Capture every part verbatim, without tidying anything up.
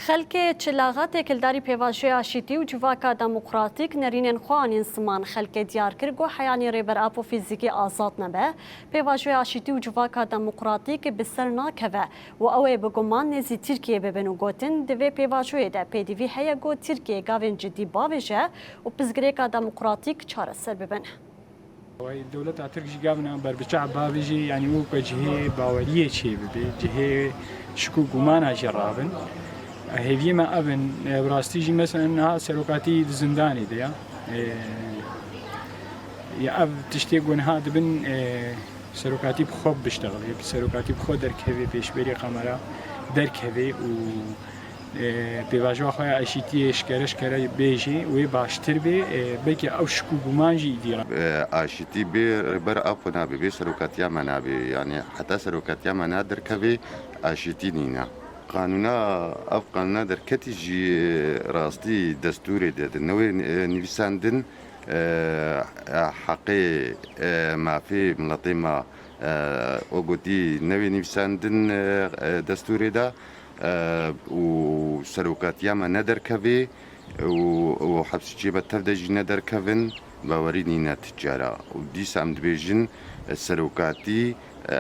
Xelkê Çilaxa têkildarî pêvajoya aşîtî û civaka demokratîk nerînên xwe anîn ziman. Xelkê diyar kir ku heyanî Rêber Apo fîzîkî azad nebe, pêvajoya aşîtî û civaka demokratîk bi ser nakeve û ew ê bi guman nêzî Tirkiyê bibin û gotin, di vê pêvajoyê de pêdivî heye ku Tirkiye gavên cidî bavêje û pirsgirêka demokratîk çareser bibin. Wayî dewleta Tirk jî gavina berbiçav bavêjê, yanî weke cihê baweriyê çê bibe, cihê şik û gumana jî rabin. Hêviyê me ev in, e, bi rastî jî mesela niha serokatî di zindanê de ya. E, ya ev tiştê ku niha dibin, e, serokatî bi xwe biştexilê, serokatî bi xwe derkevê, pêşberî kamera derkevê û e, pêvajoya xwe ya aşîtiyê ji kere ji kere bêjî, wê baştir bê, e, belkî ew şik û guman jî îdî re. E, aşîtî bê Rêber Apo nabê, bê serokatiya me nabê. Yanî heta serokatiya me naderkevê, aşîtî nîne. Qanûna, ev qanûna derketî jî rastî destûrê de, de newê, e, nivîsandin, e, e, heqê, e, mafê miletê me, e, o gotî newê nivîsandin, e, e, destûrê de. E, û serokatiya me nederkevê û, û hepsî çê me tev de jî nederkevin, bawerî nîne ti cara. Û dîsa em dibêjin, e, serokatî, e,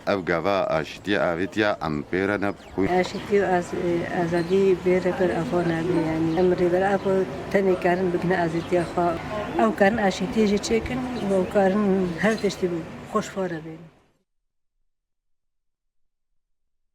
ev gava aşîtiyê avêtiya em pê re ne xwîn. Aşîtî û az-, e, azadî bê Rêber Apo nabê, yanî em Rêber Apo tenê karin bigihne azêtiya xwe. Ew karin aşîtiyê jî çêkin û ew karin her tiştî bi xweş fare bên.